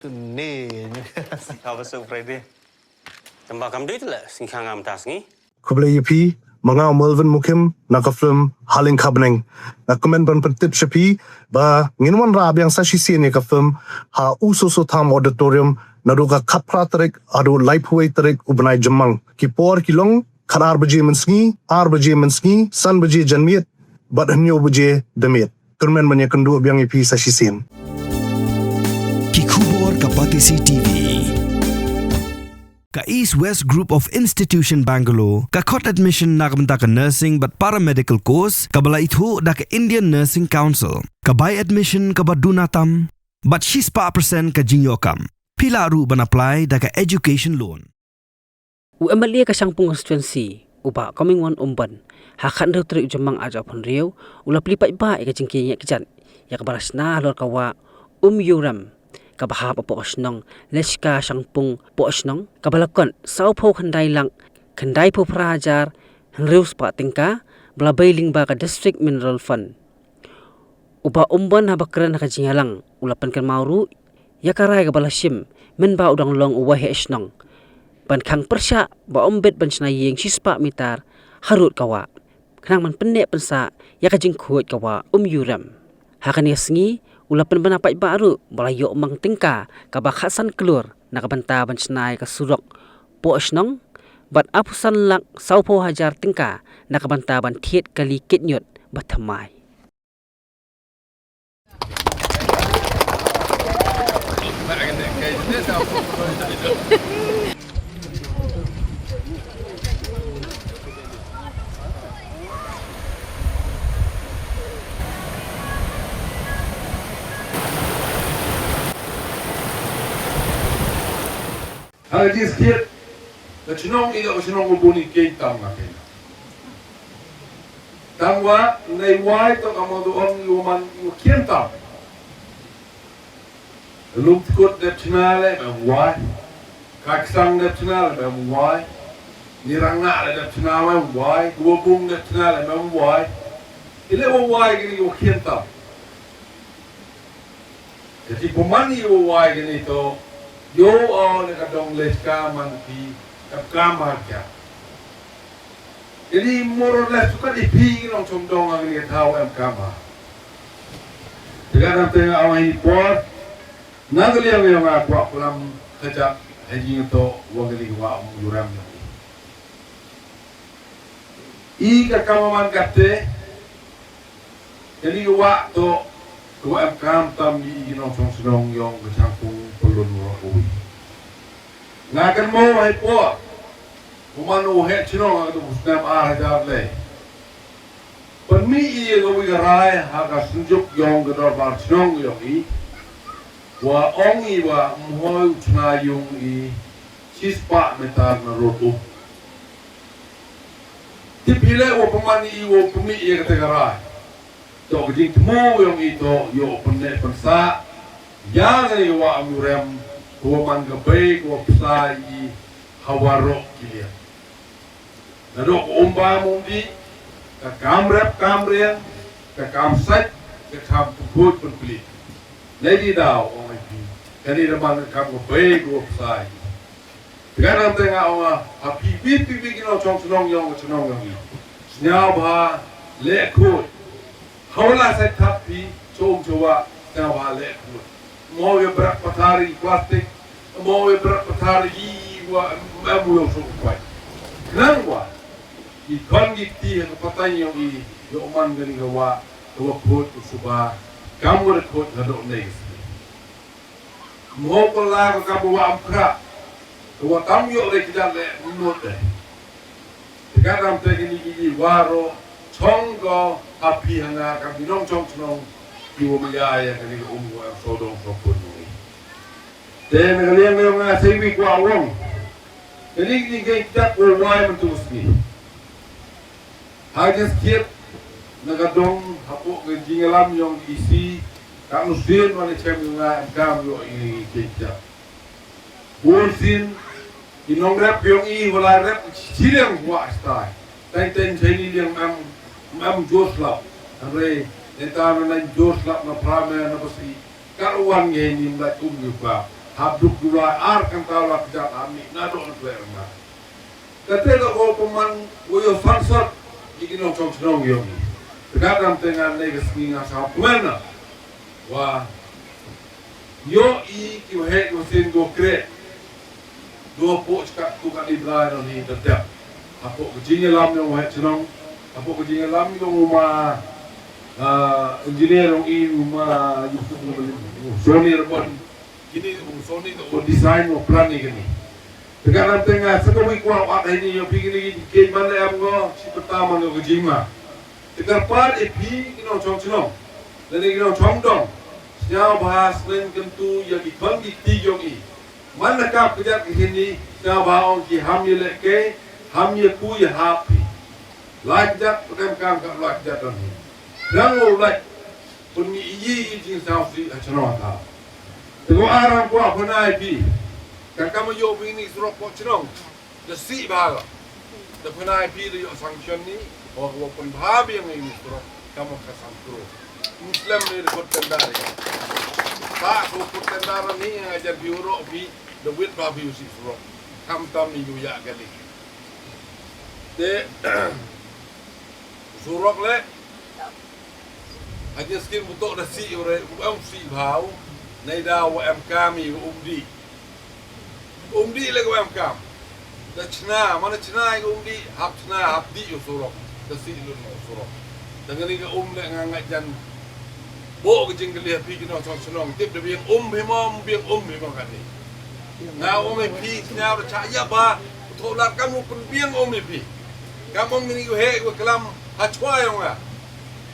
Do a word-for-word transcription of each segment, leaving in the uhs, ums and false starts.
Ni. Ka ba su Friday. Tamba kam dei le sing khang am tas ngi. Khublei ïa phi, ma nga u Melvin Mukim, na ka film Haleng Khabneng. Nga kmen ban pyntip sha phi ba ngin wanrah biang sa shisien ïa ka film ha U Soso Tham Auditorium naduh ka khatphra tarik haduh laiphew wei tarik u bnai Jymmang. Ki por ki long khatar baje mynsngi, ar baje mynsngi, san baje janmiet bad hynñiew baje damiet. Kyrmen ban ïakynduh biang ïa phi sa shisien. Ki khubor ka Batesi T V. Ka East West Group of Institution Bangalore ka khot admission na ka bynta ka nursing bad paramedical course kaba la ithuh da ka Indian Nursing Council. Ka bai admission kaba duna tam bad shispah percent ka jingïoh kam. Phi lah ruh ban apply da ka education loan. U M L A ka Shangpung Constituency, u Bah Comingone Ymbon, ha ka khathynriew tarik u Jymmang arhajar arphew hynriew, u la plie paidbah ïa ka jingkynjat ïa kaba la shna halor ka wah Umïurem kaba hap hapoh ka shnong Lechka Shangpung Pohshnong, kaba la kot sawphew khyndai lak khyndaiphew phra hajar hynriewspah tyngka ba la bei lyngba ka District Mineral Fund. U Bah Ymbon haba kren ha ka jingïalang u la pynkynmaw ruh ïa ka rai kaba la shim mynba u dang long u waheh shnong ban khang pyrshah ba ym bit ban shna ïing shispah mitar harud ka wah khnang ban pynneh pynsah ïa ka jingkhuid ka wah Umïurem. Ha kane ka sngi u la pynbna paidbah ruh ba la ïoh mang tyngka kaba khatsan klur na ka bynta ban shna ïa ka surok Pohshnong bad arphew san lak sawphew hajar tyngka na ka bynta ban thied kali kit ñiut ba thymmai. Ha ka jingsngewsih, ka chnong i ka chnong u bun i keiñ tam nga keiñ. Tang wa, nei wai to ka mo do ong i u man i u kien tam. Lum tkut dep chna le mem wai. Ka ksang dep chna le mem wai. Ni rang na le dep chna mem wai. Gua bung dep chna le mem wai. Ile wa wai kini u kien tam. Ka jingpynman ïa u wai kane to, ïoh o ne ka dong Lechka man ki, ka kam ha ka. Kane more or less to ka dei phi ngi nongchong dong ha kane ka thaw em kam ha. Te ka dang te nga ong ha i por, na ka liang ïa nga kwah klam ka jaka ha jingto wa kane ka wah Umïurem. I ka kam man kate, kane ka wah to, ka wah em kam tam i ki nongchong chnong yong ka Shangpung Pyllun Mawroh Kawi. Nga kynmaw ha i por, u man u heh chnong ha ka tu snem ar hajar le. Pynmih i ka wi ka rai ha ka synjuk yong ka dorbar chnong yong i. Wa ong i wa mhoi u chna yung i shispah meter na rot u. Tip hi leh wa pynman i wa pynmih ïa kata ka rai. To ka jingthmu yong i to ïoh pynneh pynsah ïa kane ka wah Umïurem, ka wa man ka bei ka wa psa i ha waroh ki liang. Naduh ka um bam um dih, ka kam rep kam riang, ka kam sait, ka kam pynkhuid pynplie. Nei di daw ong ai phi, kane da man ka kam ka bei ka wa psa i. Te ka dang te nga ong ha phi bit phi bit ki nongchong chnong yong ka chnong yong i. Sñiaw bha leh khuid. Hawla sa thap phi chong chwa sñiaw bha leh khuid. Mo ye brak pathar i plastik, mo ye brak pathar i wa em u yong suk kwai. Nang wa i khon ki kti ha ka pateng yong i, yoh man kani ka wa, ka wa khuid ka suba, kam wa khuid haduh nei ka sngi. Mo ko la ka ka wa am khra. Ka wa tam yoh le ki dan le mut de. Te ka dam te kini ki waroh chong ko ha phi ha nga ka ki nongchong chnong ki wa ma ya ya kani ka um wa am sodong sopun ni. Te na ka liang nga sei wi kwa wong. Kani kini ki tak wa wai man tu sngi. Ha ka jingsngewsih na ka dong hapoh ka jingïalam yong ka E C, ka nu sien wa ne chem yong nga em kam yoh i ngi keiñ. Bun sien ki nongrep yong i wa la rep shiliang wa stai. Teng teng chai ni liang em, em jor slap. Hynrei neta na nang jor slap na prame na basi. Ka wan nge ni mlai um yu ka. Hap duk dura ar kynta la kjat ha mih na dok na klek rma. Kate ka ko pynman ko ïoh sangsot ïa ki nongchong chnong ïong i. Tengah dam tengah ne ka sngi nga sa pynman na. Wa ïoh i ki waheh ki wasin ko kreh. Dua pok chka tu ka di bla no ni da dep. Hapoh ka jingïalam ïong waheh chnong. Hapoh ka jingïalam ïong uma, ah, engineer ïong i uma, ïong soni rebon. Kini u soni u design u plan ni kini. Tengah dam tengah sa ka wi kwah wad ha ini ïong phi kini ki ban da em ngo shi pynta man ngo ka jingma. Tengah pat e phi ki nongchong chnong. Lane ki nongchong dong. Sñiaw bha sneng kyntu ïa ki khon ki kti ïong i. Man na kap kjat ki hini, sñiaw bha ong ki ham ïa leh ke, ham ïa ku ïa hap phi. Lai kjat, pdem kam ka lai kjat dang hi. Rang u lai, pun ngi i i jingsñiaw si ha chnong ha thaw. Te ko aram ko apnai phi. Ka kam ïoh phi ni surok ko chnong. Da sih bha ka. Da pynai phi da ïoh sanction ni, o ka wa pynbha biang ni surok, kam ka sang kro. Muslim ni da kut tendar ya. Sa ko kut tendar ni nga jan phi urok phi, da wit bha phi u sih surok. Kam tam ni yu ya ka ni. Te, surok le, ha jingïaskim u tok da sih u re, u em sih bha u, nai da wa em kam i u um dih. Um dih le ka wa em kam. Da chna, mana chna i ka um dih, hap chna, hap dih u surok. Da sih lun u surok. Da ngani ka um le nga nga jan. Bo ka jingkylli ha phi ki nongchong chnong. Tip da biang um hi mo, biang um hi mo kani. Nga um hi phi, sñiaw da cha ïa ba, u thoh lar kam u pun biang um hi phi. Kam um ngani u he, u klam, ha chwa yong nga.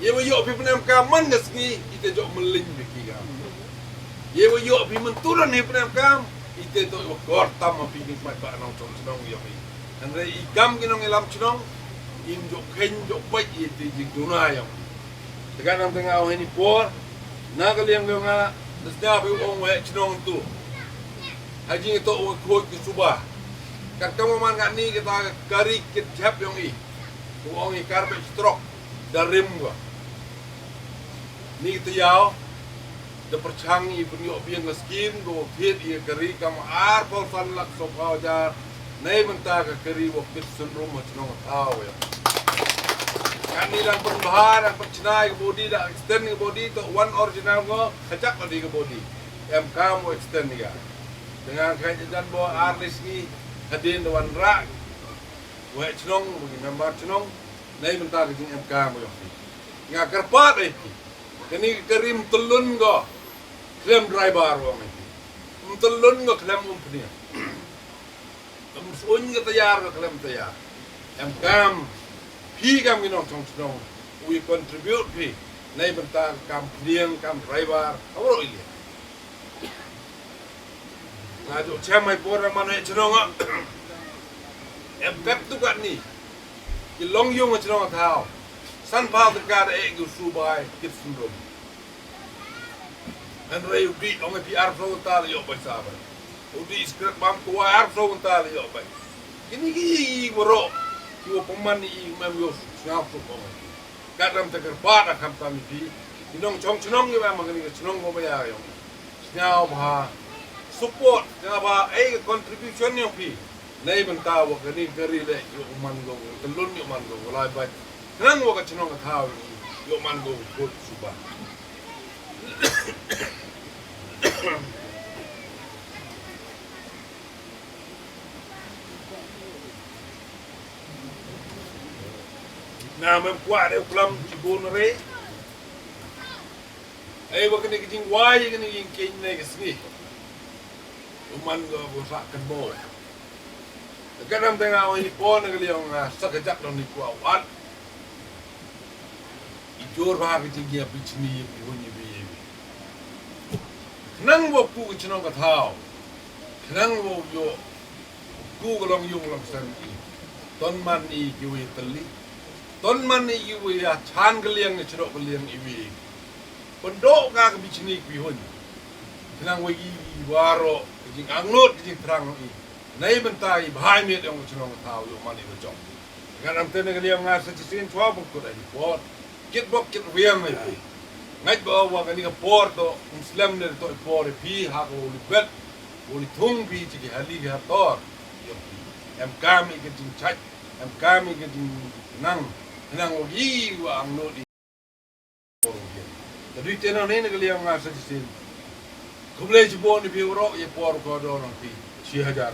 Ye wa ïoh phi pynemkam man ka sngi, ite jok mylliñ phi ki kam. Ye wa ïoh phi mynturan hi pynemkam, ite to wa kor tam ma phi ki smat ba nongchong chnong ïong i. Hynrei i kam ki nongïalam chnong, im jok kheiñ jok peit ite jingduna ïong i. Te ka nang tengah ong hini por, na ka liang ïong nga, da sñiaw phi ong wei chnong tu. Ha jingïatoh wa khot ki suba. Katkam wa man kani kata ka kari kit jhep ïong i. Ko ong i karbet strok da rim ko. Ni ki tayaaw da pyrchang i pynïoh biang ka skim ko thied i ka kari kam arphew san lak sawphew hajar. Nei mynta ka kari wa kit synrum ha chnong thaw ya. Kani dang pynbha dang pynchna i ka body da extend i ka body to one original ko khajak ka di ka body. Em kam wa extend i ka. Dengan ka jan bo ar ni sngi hadien da wan rak. Wei chnong, wei member chnong, nei mynta ka jingem kam ïong phi. Nga kyrpad ei phi. Kani ka rim tylun ko, khlem driver ïong ei phi. Ym tylun ko khlem um pniang. Ym suñ ka tayar ko khlem tayar. Em kam, phi kam ki nongchong chnong, wi contribute phi. Nei mynta kam pniang, kam driver, awro i liang. Nga jooh chem hai por man hai chnong ah. Em pep tu kat ni. Ki long yung chnong thaw. San phaw tyngka da eh ki u subai kit syndrome. Hynrei u dih ong phi arphew ta la ïoh bai sa bai. U dih skret bam kwai arphew ta la ïoh bai. Kini ki i i bro. Ki wa pynman i i mem ïoh sngap tu ong. Ka dang te kyrpad da khamtam ïa phi. Ki nongchong chnong ïa ma kani ka chnong ko ba ïa ïong. Sñiaw bha support, sñiaw bha ei ka contribution ïong phi. Nei bynta wa kani ka ri le ïoh man ko, ka lun ïoh man ko, lai bai. Nang wa ka chnong ka thaw ïoh man ko, ko suba. Na mem kwah de u klam ki bun re. Ei wa kani ka jingwai kani ka jingkieñ ne ka sngi. U man ko ko sa kan mo. Ka dam tang au i pon ka liang nga sa ka jak dong ni kwah wat. I jor ba ka jingïa bichni i hun i bi. Nang wa ku ka chnong ka thaw. Nang wa yo Ku ka long yung long sem i. Ton man i ki wi tylli. Ton man i ki wi ya chan ka liang ni chro ka liang i wi. Pyndoh ka ka bichni ki hun. Khnang wi i waro ka jingangnud ka jingthrang i. Nei bynta i bhai miet yong ka chnong thaw yo man i ka jong. Ngan am tene ka liang nga sa chisin chwa bukut ai por. Kit bok kit wiang ai. Ngait ba wa kani ka por to um slem ne to i por i phi ha ka u libet. Bun thung phi cha ki hali ki hator. Em kam ïa ka jingchait, em kam ïa ka jingnang, nang wa ki wa angnud ïa. Ka dei te nang ne na ka liang nga sa shisien. Khublei chibun ïa phi waroh ïa por ko don phi. Shi hajar.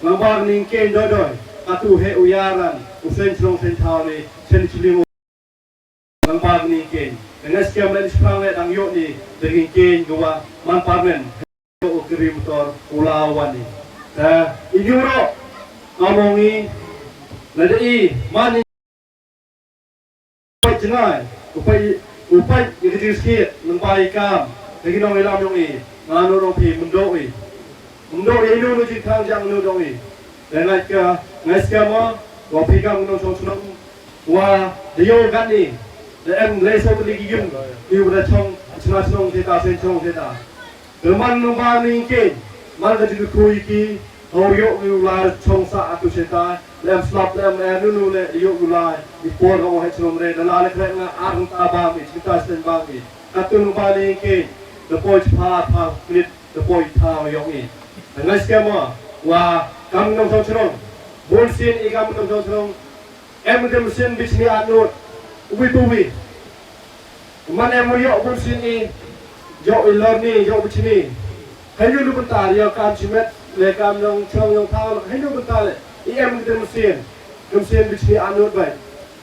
Nang ba ning ken doi doi. Katu he u yaran u sen chlong sen thaw ne sen chling. Nang ba ning ken. Nang ngas kiam len shrang le dang ïoh ni daging ken gwa man parmen. Ïoh u kiri motor u la wan ni. Ta i nyuro. Among i. Lada i man i. Pait jngai, u pait, u pait ïa ka jingsngewsih, nang ba i kam, ïa ki nongïalam jong i, nga nud jong phi, myndoh i. Myndoh ïa inu inu jingthrang jong inu jong i. Te nga ka, nga ska mo, wa phi kam nongshong shnong, wa da ïoh kat ni, da em lei so tylli ki ïung, i u da chong, chna shnong theta, sen chong theta. Te man nang ba ning ken, man ka jingkyrkhu ïa ki, hau ïoh ngi u lai chong sa atu seta, lem slap lem eh nunu le ïoh u lai, i por ka ong hei chnong re, da la le krek nga ar nta ba mi, chita sten ba mi. Katu nang ba ning ken, da poi chipha pha minit, da poi thaw ïoh ngi. Da ngai skema, wa kam nongshong chnong, bun sien i kam nongshong chnong, em ka machine bichni atnud, ubi tubi. Man em ïoh bun sien i, ïoh i lorni, ïoh bichni. Hayu lu bentar, ïoh kam chimet, le kam nong chong ïoh thaw, hayu lu bentar le. I em ka machine, ka machine bichni atnud bai.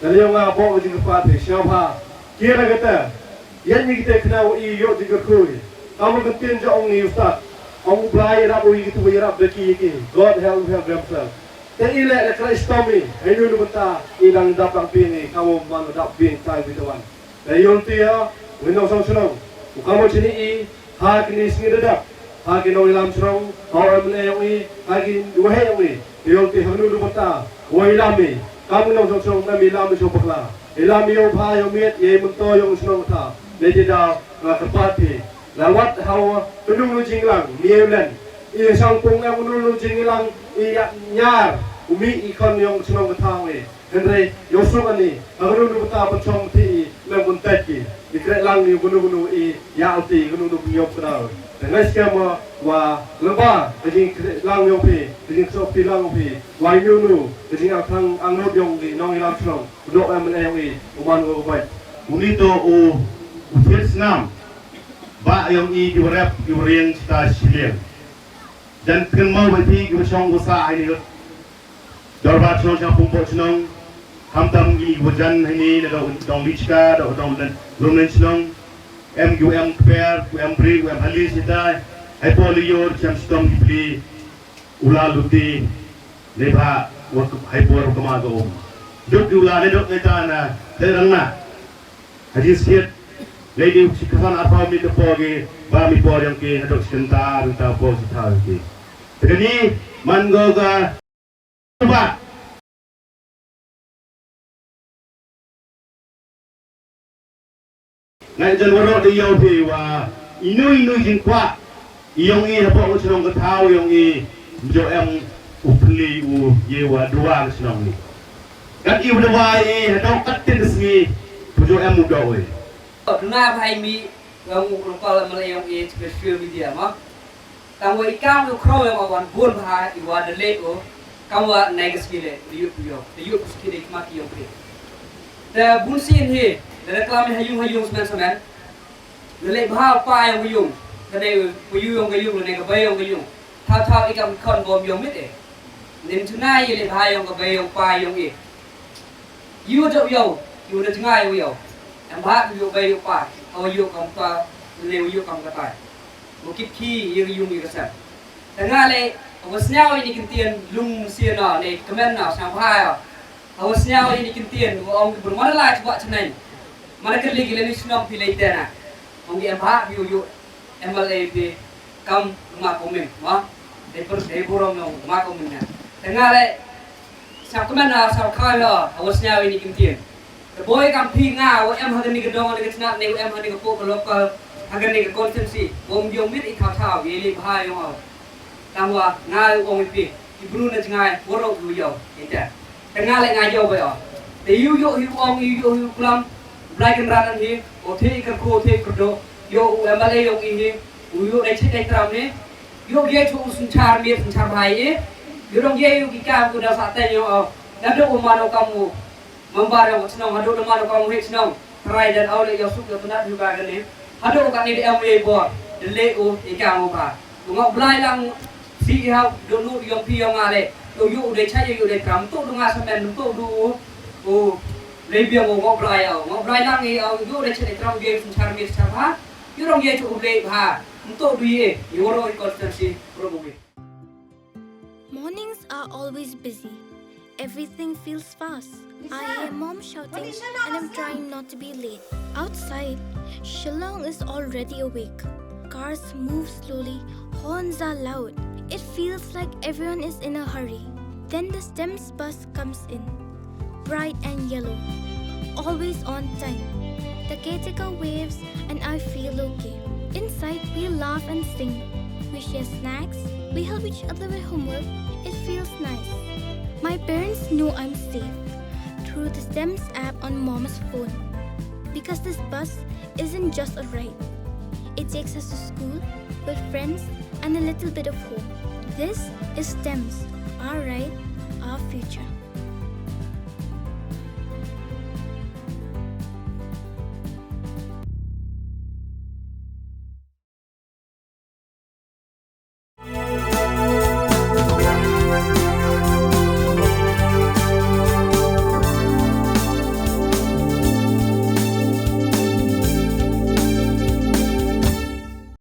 Da le ïoh nga bo ka jingkyrpad phi, sngewbha. Kira kata, ïa ngi kita kena u i ïoh jingkyrkhu. Kam ka tin jong ngi ustad. Ong u Blai ïarap u i kita ïarap da ki ki. God help, help themselves. Te i leh leh khlei stom i, hei nu nu bynta, i dang dap dang biang i, kamu man dap biang tai bita wan. Te yong ti ha, win nong song shnong, u kamu chini i, ha kini sngi da dap, ha ki nongïalam shnong, ha u M L A yong i, ha ki wahei yong i, te yong ti ha nu nu bynta, wa i lam i, kamu nong song shnong, nam i lam i song bakla, i lam i yong pha yong miet, i mynto yong shnong tha, ne ti da, nga kyrpad phi, la wat ha u, kynung nu jinglang, miet len, i sang pung em kynung nu jinglang, i ïa nyar, u mi i khon yong shnong tha i. Hynrei, ïoh suk ani, ha kano kano kata pynchong phi i, lem bun tait ki, i kreh lang ni kano kano i, ïa alti, kano kano pynïop kdar. Te ngai skhem wa, wa, lem ba, ka jingkreh lang yong phi, ka jingksop phi lang yong phi, wa ïa kano, ka jingangthang angnud yong i, nongïalam shnong, u dok em ne yong i, u man wa u bait. Uni to u, u thied snam, ba yong i, ki warep, ki wariang, chita shiliang. Jan tken mau ba phi, ki wa shong, wa sa, ai ni, Dorbar shnong sha pung pok shnong. Khamtam ngi wa jan hani na dong dong lichka dong dong dan lum len shnong. Em gu em kper gu em bri gu em hali sitai. Hai po li yor cham stom ki pli. Ula luti. Ne ba wa hai po ru kama go um. Duk di ula ne duk ne ta na. Te rang na. Haji siet. Lei di si kasan arpau mi te po gi. Ba mi po yang ki hadok si kenta renta po si tau ki. Tegani man go ga. Ba. Ngai jan warok de yau phi wa inu inu jingkwah. Yong i hapoh u chnong ka thaw yong i jo em u pli u ye wa dua ka chnong ni. Kat i u dua i hadok kat tin sngi u jo em u do i. Duna bhai mi yong u lokal mala yong i special media ma. Tang wa i kam u khraw ïa wan bun bha i wa da leh u kam wa nai ka ski le da yut u yoh da yut u ski da i khmat i yong phi. Te bun sien hi da reklam ha yung ha yung smen smen. Da leh bha pa yong ka yung ka dei u yu yong ka yung ne ka bai yong ka yung. Thaw thaw i kam khon bom yong mit e. Nim chuna i leh bha yong ka bai yong pa yong i. Yu da u yoh yu da jngai u yoh. Em bha u yoh bai u pa. Hawa yoh kam pa ne u yoh kam ka tai. Wa kit ki ïa ka yung ïa ka sem. Te nga leh, hawa sñiaw ïa ni ki ktien lung sien na, ne kmen na, sñiaw bha ïa. Hawa sñiaw ïa ni ki ktien, wa ong ki bun mana la chwa chnai. Mana kylli ki leh ni sñiaw phi leh te na. Ong ki em bha phi u yoh, M L A phi, kam ma ko min, ma. Dei pur, dei burom na, ma ko min na. Te nga leh, Sa kmen na sa kha ya, hawa sñiaw ïa ni ki ktien. Te boi kam phi nga, wa em ha kani ka dong, ha kani ka chnat, ne wa em ha kani ka pok ka lokal, ha kani ka constituency, wa ym yong mit i thaw thaw, ïa li bha yong aw. Tang wa nga ong ïa phi, ki bru na jngai, waroh yu yaw, ïa te. Te nga leh nga yaw ba yaw. Te yu yoh yu ong, yu yoh yu klam, Blai Kynrad an hi, o the i kyrkhu, o the i kyrdoh, yoh u M L A yong i hi, u yoh dei chit dei tram ni, Ïoh ïa u synshar miet synshar bha ïa. Ïoh dang ïa u ki kam ku da sa teng ïoh. Naduh u man u kam u member ïa u chnong, haduh u man u kam u heh chnong. Trai dan au le ïa suk ïa u tnat ïa u ka kane. Haduh u kane da em ïa bor. Da leh u ïa kam u bha. U Ngok Blai lang si ïa u donu ïa phi ïa nga le. Ïoh ïoh u dei chai ïoh u dei tram tu du nga sa men tu du u. U le biang u Ngok Blai au. Ngok Blai lang ïa u ïoh u dei chai tram biang synshar miet synshar bha. Ïoh dang ïa u le bha. Tu du ïa ïoh ro constituency ro bu. Mornings are always busy. Everything feels fast. I hear mom shouting and I'm trying not to be late. Outside, Shillong is already awake. Cars move slowly, horns are loud. It feels like everyone is in a hurry. Then the STEMS bus comes in, bright and yellow, always on time. The caretaker waves and I feel okay. Inside, we laugh and sing. We share snacks, we help each other with homework. It feels nice. My parents know I'm safe through the STEMS app on mom's phone because this bus isn't just a ride. It takes us to school, with friends, and a little bit of home. This is STEMS, our ride, our future.